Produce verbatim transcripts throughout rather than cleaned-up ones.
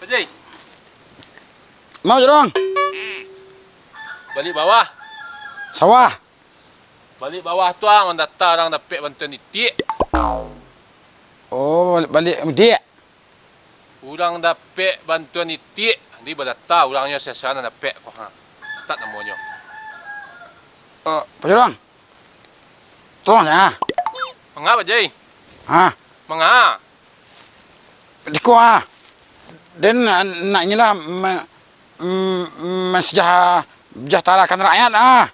Pak Jai. Ma, Jurang? Baliak bawah. Sawah. Baliak bawah tu, ah, mandata urang dapek bantuan itiak. Oh, baliak, baliak mudiak. Urang dapek bantuan itiak, jadi badata urangnyo sia-sia nan dapek ko, ha. Catat namonyo. Eh, Pak Jurang. Tolong, ha. Manga, Pak Jai? Ha? Manga? Diko, ha. Den, ah, nak inilah, ma-, mm, mansejah-, sejahterakan rakyat, ha.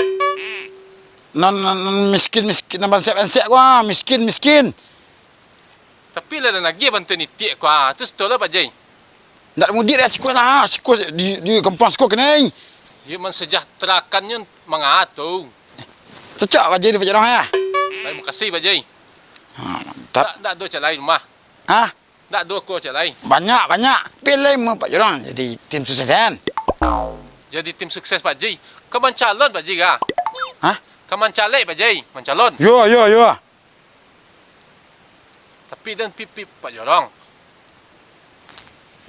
Nan, nan, nan miskin, miskin, nan bansaik-bansaik ko, ha, miskin, miskin. Tapi lah den agiah bantuan itiak ko, ha. Tu satolah, Pak Jai. Ndak mudiak dek siko lah, siko di, di kampuang siko kinai. Yo, mansejahterakannyo manga tu. Cocok Pak Jai di Pak Jorong, yo? Baik, makasih, Pak Jai. Ha, mantap. Ndak, ndak ado cak lain mah. Hah? Ndak ado ko cak lain. Banyak, banyak. Pilih mah Pak Jorong jadi tim sukses den. Jadi tim sukses, Pak Jai. Ka mancalon, Pak Jai, ka? Hah? Ka mancalek, Pak Jai. Mancalon. Yo, yo, yo. Tapi den pi, pi Pak Jorong.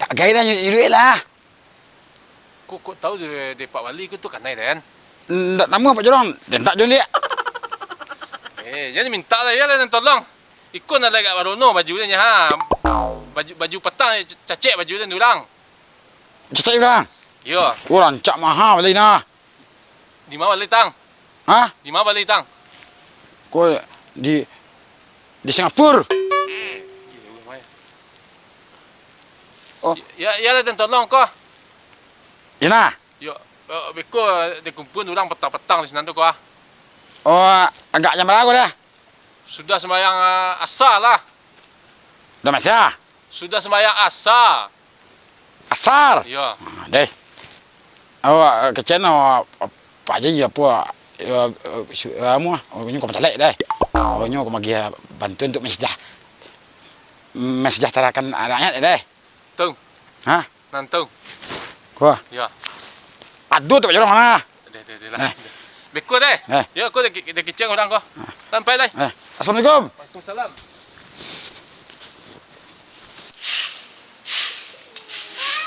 Tak gai lah, iduik lah. Kok, kok tahu dek, dek Pak Wali ko tu kanai den? Ndak namuah Pak Jorong, den tak joliak. Eh, jadi mintak lah, yo lah den tolong. Iko nan lai agak barono baju den, ha. Baju, baju patang, cacek baju den urang. Cacek urang? Yo. Urang cak maha bali nah. Di ma bali, Tang? Hah? Di ma bali, Tang? Ko di, di Singapura. Oh. Ya, ya lah, den tolong ko. Yo nah. Yo, eh, beko dikumpul urang patang-patang di sinan tu ko, ah. Oh, agak jam bara ko dah? Sudah sumbayang, ah, asa lah. Dah masa? Sudah sumbayang asa. Asar? Iyo. Ah, deh. Awak, eh, kecen awak, Pak Haji apo, eh, eh, su-, eh, amu, ah, awak nyo ka mancalek deh. Awak nyo ka magiah bantuan untuak mansejah-, mansejahterakan rakyat deh. Tu. Hah? Nan tu. Ko. Iyo. Aduh, tu Pak Jorong lah. Deh, deh, deh lah. Eh. Beko deh. Eh. Yo, ko deh, deh kicing urang ko. Ah. Sampai deh. Eh. Assalamualaikum. Waalaikumsalam.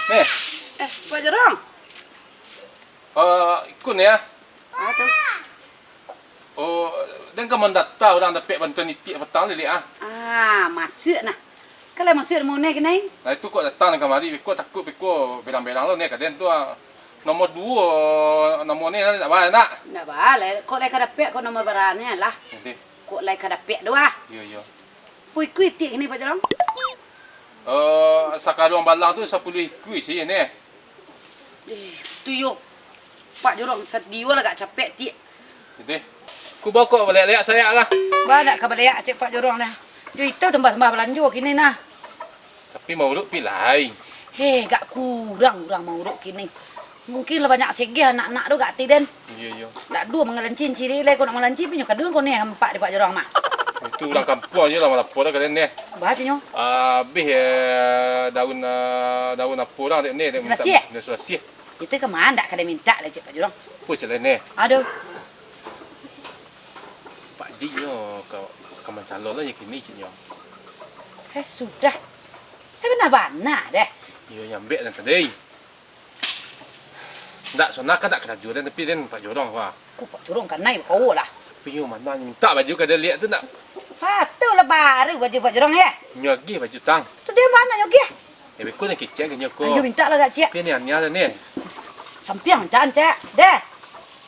Neh. Eh, Pak Jorong. Eh, ikun ya. Ah, tu. Oh, den ka mandata urang dapek bantuan itiak patang tu, Lik, ah. Ah, masuak nah. Kalau masuak namo neh kinai? Nah, itu kok datang kamari, beko takuik beko berang-berang lo neh ka den tu, ah. Nomor duo, namo neh nak ba, nak? Ndak ba, lai, kok lai ka dapek kok nomor bara neh lah. Jadi. Kok lai ka dapek tu, ah. Iyo, iyo. Pun ikuik itiak kinai, Pak Jorong? Eh, sakaruang balang tu sapuluah ikuik isi neh. Eh, tu yo. Pak Jorong, sadiah lah agak capek, tiak. Itu. Ku bokok baliak-liak sayak lah. Ba, ndak ka baliak, cek Pak Jorong lah. Yo, itu tambah-tambah balanjo kinai nah. Tapi mauruk pi lai. Heh, agak kurang urang mauruk kinai. Mungkin lah banyak segeh anak-anak tu, agak ti den. Iyo, iyo. Ndak duo mangalanci cirik lai, kok nak mangalanci, pinyo kadua ko neh ampak di Pak Jorong mah. Itu urang kampuang je lah, malapor lah ka den neh. Bah, cinyo. Ah, abih, eh, daun, eh, daun apo urang dek neh, dek mintak. Selasiah? Dek selasiah. Itu ka ma ndak ka den mintak lai, cek Pak Jorong. Apo cek lai neh? Aduh. Pak Ji nyo ka, ka mancalon lah nyo kini, cek nyo. Eh, sudah. Eh, bana-bana deh. Iyo, nyambek dan tadi. Ndak, sonah kan ndak karajo den, tapi den Pak Jorong, wah. Ku Pak Jorong kanai bakawo lah. Tapi nyo mano nyo mintak baju ka den liak tu ndak? Patuh lah baru baju Pak Jorong, yo. Nyo agiah baju tang. Tu den mano nyo agiah? Eh, beko nyo kecek ka nyo ko. Ayo mintak lah agak ciek. Tapi nian-nian ni. Sampiang mintaan, cek. Deh.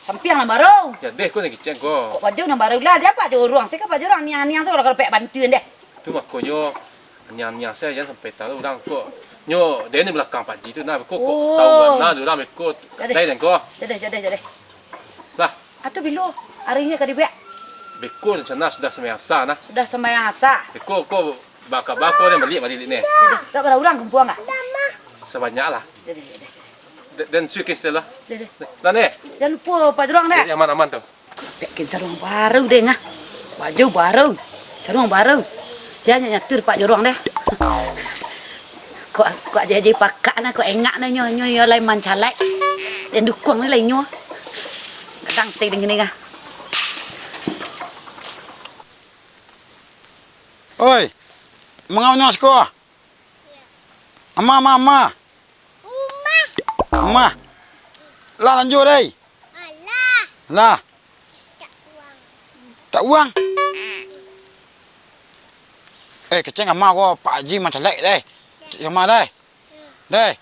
Sampiang nan baru. Jadeh ko nan kicek ko. Kok baju nan baru lah, dia Pak Jorong. Siko Pak Jorong niang-niang tu kalau pek bantuan deh. Tu makonyo niang-niang sajo jan sampai tahu urang ko. Nyo, dia ni balakang Pak Ji tu nah, beko kok Oh. tahu mana tu urang beko. Jadeh. Dai den ko. Jadeh, jadeh, jadeh. Lah. Atu bilo arinyo ka dibuek? Beko rencana sudah sambayang asa nah. Sudah sambayang asa. Beko ko bakabar ko den baliak mari ni. Jadeh, dak bara urang kampuang ah? Sabanyak lah. Jadeh, jadeh. De-, den suik istilah. Jadeh. Lah ni. Jan lupo Pak Jorong deh. Jadi aman-aman tu. Pek kin saruang baru deh ngah. Baju baru. Saruang baru. Dia nyo nyatur Pak Jorong deh. Kok, kok aja-aja pakak nah, kok engak nah nyo, nyo, nyo lai mancalek. Den dukuang ni lai nyo. Kadang teh dengan ngah. Oi, mangau nyo siko? Ama, ama, ama. Umah. Umah. Lah lanjua deh. Alah. Lah. Tak uang. Tak uang. Eh, keceng ama ko Pak Haji mancalek deh. Cik ama deh. Deh.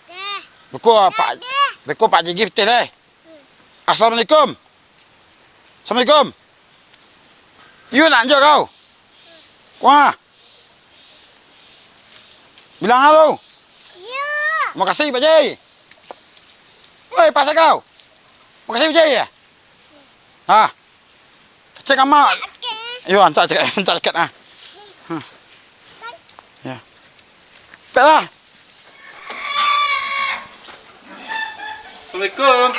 Deh. Beko Pak, deh. Beko Pak Haji gif teh deh. Assalamualaikum. Assalamualaikum. Iyo nak anjo kau? Wah. Bilang halo. Iyo. Makasih, Pak Ji. Woi, pasal kau. Makasih, Pak Ji, ya? Hah. Kecek ama. Iyo, antak cek, antak cek ah. Hah. Ya. Peklah. Assalamualaikum.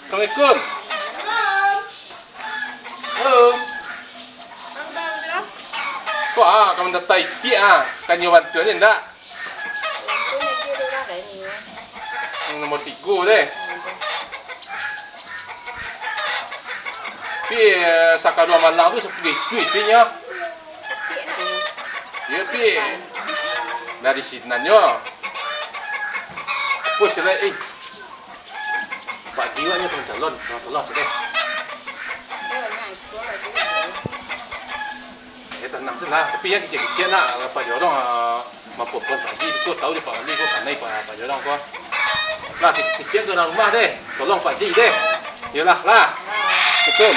Assalamualaikum. Halo. Ko ah, ka mandatang itiak ah, ka nio bantuan ni ndak? Yang nomor tigo deh. Tapi, eh, sakadua malang tu sapuluah ribu isinyo. Iyo, pi. Dari sinan nyo. Apo caliak, eh? Pak Ji awak nyo ka mancalon, tolong, tolong, deh. Eh, tanang se lah. Tapi yang kecek-kecek nak, Pak Jorong, ah, mampuakan Pak Ji, tu tahu deh Pak Wali ko, kanai Pak, Pak Jorong ko. Nah, kecek-kecek tu dalam rumah deh. Tolong Pak Ji deh. Iyolah, lah. Betul.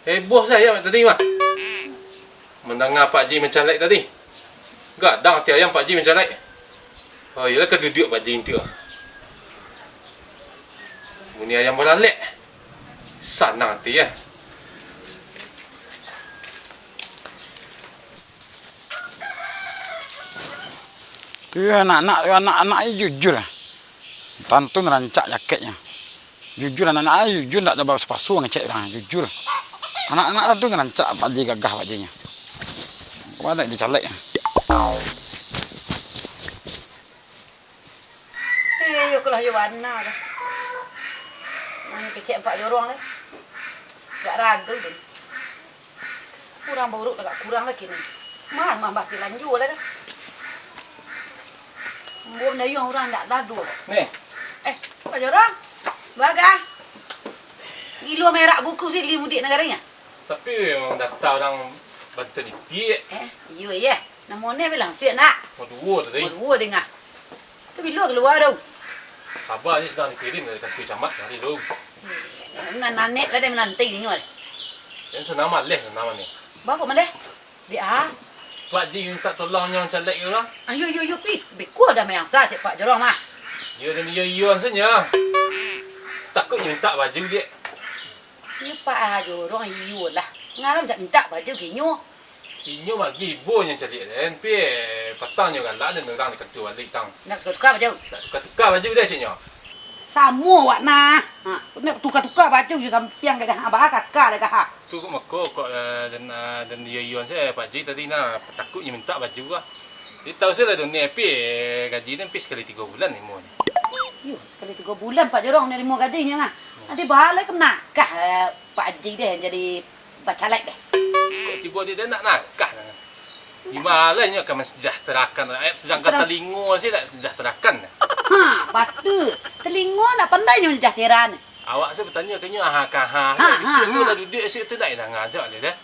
Heboh sajo tadi mah. Mandanga Pak Ji mancalek tadi. Gadang ati ayam Pak Ji mancalek. Oh, iyolah ka duduak Pak Ji tu. Bunyi ayam balalek. Sanang ati, ya. Tu anak-anak, anak-anak ni jujur lah. Tantu rancak jaketnyo. Jujur anak-anak ni, jujur ndak ado bapasu-pasu ngecek urang, jujur. Anak-anak tantu rancak, Pak Ji gagah Pak Ji nyo. Kok ado dicalek. Eh, yo kalah yo bana dah. Main kecek Pak Jorong deh. Gak ragu deh. Urang bauruk agak kurang lagi ni. Mah, mah bah tilanjua lah dah. Buat dayuang urang ndak dadu. Nih. Eh, Pak Jorong. Bagah. Gilo merak buku sili mudik nagarinyo. Tapi memang data urang bantu ditik. Eh, iyo, iyo. Namo ne bilang siap nak? Nomor duo tadi. Nomor duo dengah. Tu bilo kalua tu? Kaba ni sadang dikirim dari kantua camat hari tu. Nan anek lah deh mananti inyo deh. Yang senang maleh senang ni. Bako maleh? Di a? Pak Ji minta tolong nyo caleg tu lah. Ayo, yo, yo, pi. Beko dah mayang sa cek Pak Jorong mah. Yo dan iyo iyo saja. Takut nyo minta baju dek. Iyo Pak Jorong iyo lah. Ngalam jak minta baju kinyo. Inyo mah gibo nyo caliak den, pi patang nyo galak den urang di kantua balik tang. Nak tuka-tuka baju? Nak tuka-tuka baju deh cik nyo. Samo awak nah. Ha, nak tuka-tuka baju jo sampiang gagah, ha, bah kakak dah gah. Tu kok mako kok, eh, den, eh, den iyo-iyo se Pak Ji tadi nah, takut nyo minta baju ah. Di tahu se lah tu ni, pi gaji den pi sakali tigo bulan imo nyo. Yo, sakali tigo bulan Pak Jorong narimo gajinyo mah. Nanti balai ka manakah, eh, Pak Ji deh jadi bacalek deh. Kok tibo di den nak nakah? Di ma lai nyo ka mansejahterakan rakyat, sedangkan Sedang- talingo se nak sejahterakan. Ha, batua. Talingo nak pandai nyo mansejahterakan. Awak se batanyo ka inyo, aha, ka aha. Ha, ha, isuak tu ha. Lah duduak, isuak tu ndak danga se lai deh.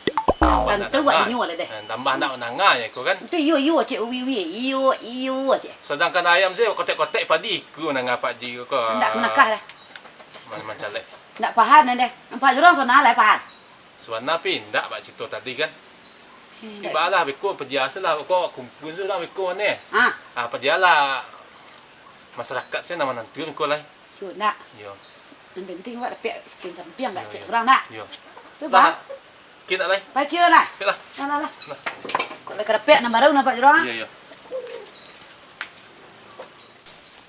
Tambah ndak danga. Tantu awak inyo lai deh. Eh, tambah ndak danga je ko kan. Tu iyo, iyo, cek, wi, wi, iyo, iyo, cek. Sadangkan ayam se kotek-kotek padi ko nanga Pak Ji ko. Ndak sunakah deh. Macam-macam lai. Ndak pahan deh. Nampak jurang sana lai pahan. Sabana pi indak bak cito tadi kan. Indak. Ibalah beko pajialah ko kumpul se urang beko ne. Ha. Ah, pajialah masyarakat se nan manantu beko lai. Yo, ndak. Yo. Nan penting awak dapek sakian sampiang, ndak cek surang, ndak? Yo. Tu, Bang. Kira lai. Pai kira lah. Kira lah. Lah, lah, lah. Lah. Kok lah ka dapek nan baru nampak jurang? Iyo, iyo.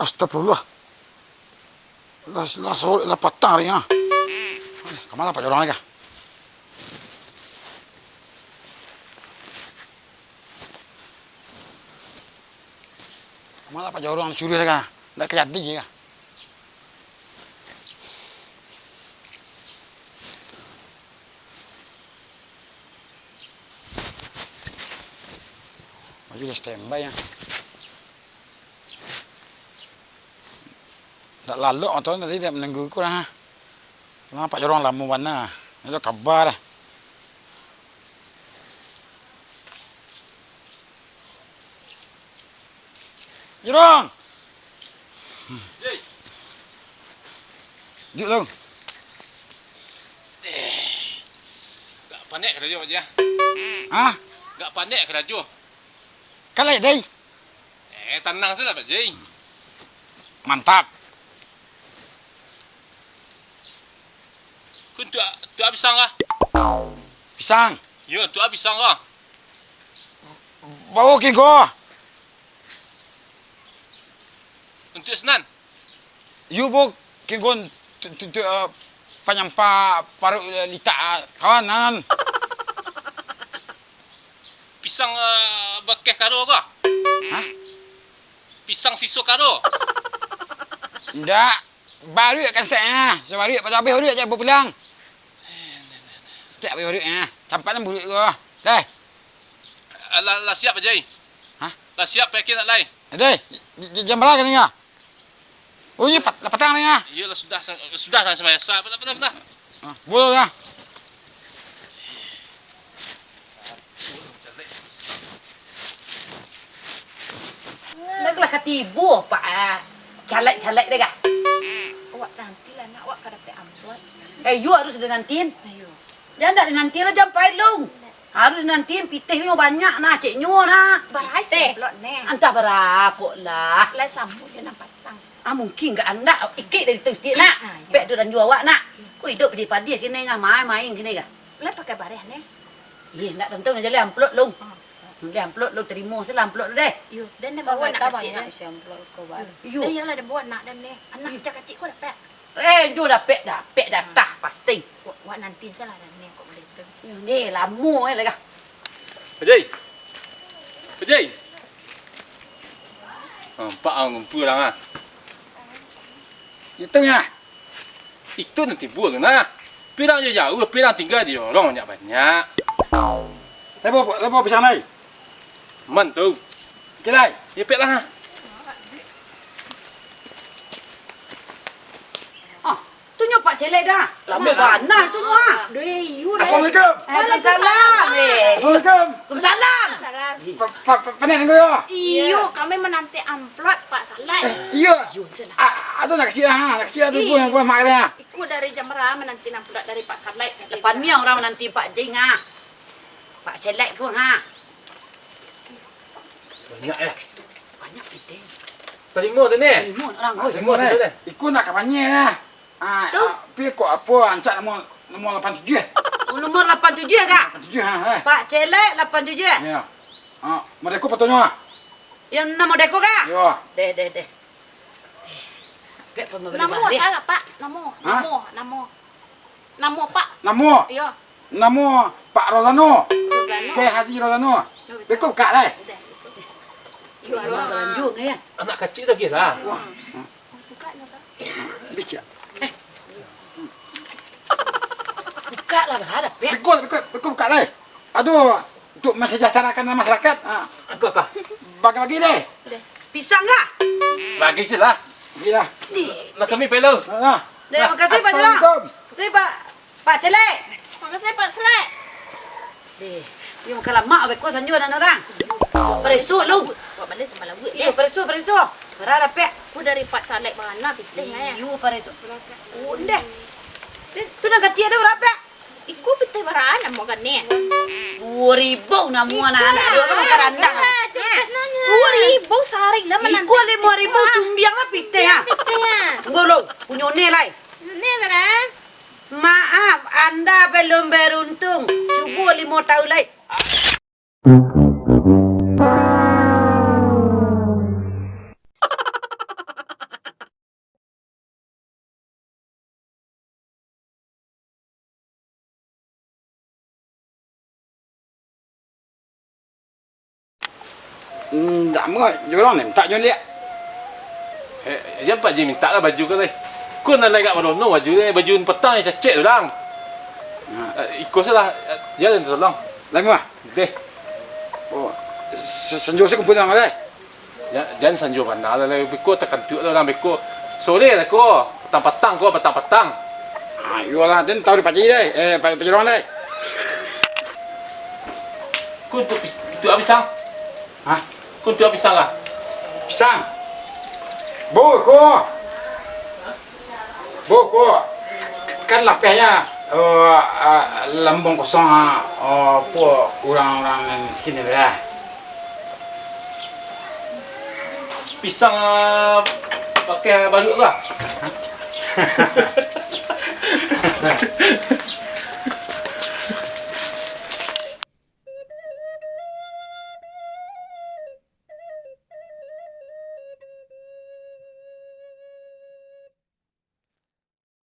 Astagfirullah. Lah, lah sore, lah patang hari, ha. Ka ma lah Pak Jorong lai kah? Ka ma lah Pak Jorong disuruah lai kah? Ndak ka jadi kah? Baju lah standby, ha. Ndak lalok motor tadi, ndak manunggu ko lah, ha. Lah Pak Jorong lamo bana. Ndak ado kaba doh. Jorong! Jei. Duduak lu. Eh, agak panek karajo, Pak Ji. Hah? Agak panek karajo. Kalai, Dai. Eh, tanang sajolah, Pak Ji. Mantap. Ko untuak, untuak pisang kah? Pisang? Yo, untuak pisang kah? Bao kingko. Untuak sinan? Yo, bao kingko tu, tu, tu, eh, panyampah paruik, eh, litak, eh, kawan, nan. Pisang, eh, bakeh karo ko? Hah? Pisang siso karo? Indak. Baruik kan saketek, ah. Sabaruik, pado abih baruik, jan bapulang. Saketek abih baruik, ah. Campak nan baruik ko. Deh. Lah, lah siap, Pak Ji. Hah? Lah siap, pakin nak lai. Eh, deh. J-, j-, jam bara ka tingga? Oh, iyo, pat-, lah patang ni, ah. Iyo, lah sudah sa-, sudah sa-, sampai sa-, patang, patang, patang. Ah, bulo lah. Lah, lah ka tibo, Pak, ah. Calek-calek deh, kah? Awak nanti lah, nak, awak ka dapek amplop. Eh, iyo harus dinantiin. Ayo. Jan ndak dinanti lah, jan pai lu. Harus nanti pitih nyo banyak nah, cek nyo nah. Barai pitih. Samplot neh. Antah bara kok lah. Lai sambuik jo nan patang. Ah, mungkin gak andak, ikek dari tu sitiak nak. Ah, iyo. Pek tu danju awak nak. Iyo. Ko iduik padih-padih kini ngah, main-main kini kah. Lai pakai bareh neh. Ih, ndak tantu nah, jaleh amplop lu. Ah. Jaleh amplop lu, tarimo se lah amplop lu deh. Iyo, den, den bawa nak kacik nak. Iyo. Eh, iyolah, den bawa nak den neh. Anak kacik-kacik ko dapek. Eh, jo dapek, dapek jatah, pasti. Wak, wak nanti salah dah ni, kok boleh tu. Yo, ni lamo eh, lah kah. Pak Ji! Pak Ji! Nampak ah, ngumpul urang ah. Itu nya. Itu nanti bul nah. Pirang jo jauah, pirang tingga di lorong banyak-banyak. Lebo, lebo pisang lai. Man tu. Oke lai. Yo, pek lah. Ah, tu nyo Pak Celek dah. Lamo bana tu nyo, ah. Deh, iyo deh. Assalamualaikum. Waalaikumsalam, eh. Assalamualaikum. Waalaikumsalam. Salam. Pa-, pa-, pa-, panek nunggu yo. Iyo, kami mananti amplop, Pak Saleh. Eh, iyo. Iyo, salah. A-, ado nak kacik lah, ha. Nak kacik lah tu, eh, yang buah mak dia. Iko dari jam bara mananti amplop dari Pak Saleh. Lapan ni urang mananti Pak Jing, ha. Pak Selek ko, ha. Banyak, eh. Banyak pitih. Tarimo tu, ni. Tarimo, orang. Ah, oi. Tarimo, tarimo, eh. Satu, ni. Iko nak ka panyia, nah. Ah, tu. Ah, pi kok apo, rancak nomor, nomor lapan tujuh. Oh, nomor lapan tujuh, kah? Lapan tujuh, ha, eh. Pak Celek, lapan tujuh. Yo. Ah, model ko fotonyo, ah. Yang namo deko, kah? Yo. Deh, deh, deh. Deh. Pek pembali balik. Namo salah, Pak. Namo, ha? Namo, namo. Namo, Pak. Namo? Iyo. Namo Pak Rozano. Rozano. K Haji Rozano. Oh, betul. Beko bukak lai. Udah, beko. Iyo, Rozano. Rozano Tanjung, ya. Anak kacik lagi lah. Wah. Bukak nyo, Pak. Bicak. Eh. Bukak lah, bara dapek. Beko, beko, beko bukak lai. Aduh, untuk mensejahterakan masyarakat, ha. Apa, apa? Bagi-bagi deh. Deh. Pisang kah? Bagi se lah. Bagilah. Deh. Lah kami pelo. Nah. Deh, makasih, Pak Jalak. Assalamualaikum. Makasih, Pak, Pak Celek. Makasih, Pak Celek. Deh, iyo makan lamak beko sanjo anak urang. Pareso lu. Buat balik sambal lauk, Iyo, eh. Pareso, pareso. Bara dapek? Aku dari Pak Calek bana pitih, eh. Iyo, pareso. Ondeh. Tu nan katiak tu bara dapek? Iko pitih baraan amo kan ni? Duo ribu namuah anak-anak. Duo ribu makan randang. Ah, cepet nanya. Duo ribu sahari lah. Iko limo ribu sumbiang lah pitih, ah. Pitih, ah. Tunggu lu, punyo ne lai. Ni bara? Maaf, anda belum beruntung. Cubo limo taun lai. Indak amuah jo urang ni, mintak jo liak. Eh, jan Pak Ji mintak lah baju ko lai. Ko nan lai agak malono baju ni, baju patang ni cacek tu, Dang. Nah. Eh, iko se lah, eh, jan tolong. Lai muah? Deh. Oh, sa-, sanjo se kumpul urang lai. Jan, jan sanjo bana lah, lai beko takantuak lah urang beko. Sore lah ko, patang-patang ko, patang-patang. Ah, iyolah, den tahu di Pak Ji deh, eh, Pak, Pak Ji urang deh. Ko untuak pis-, untuak apo pisang? Hah? Ko untuak apo pisang kah? Pisang? Bo ko. Bo ko. Kan lapehnyo, eh, eh, lambung kosong, eh, apo urang-urang nan miskin tu lah. Pisang, eh, pakai baluik kah?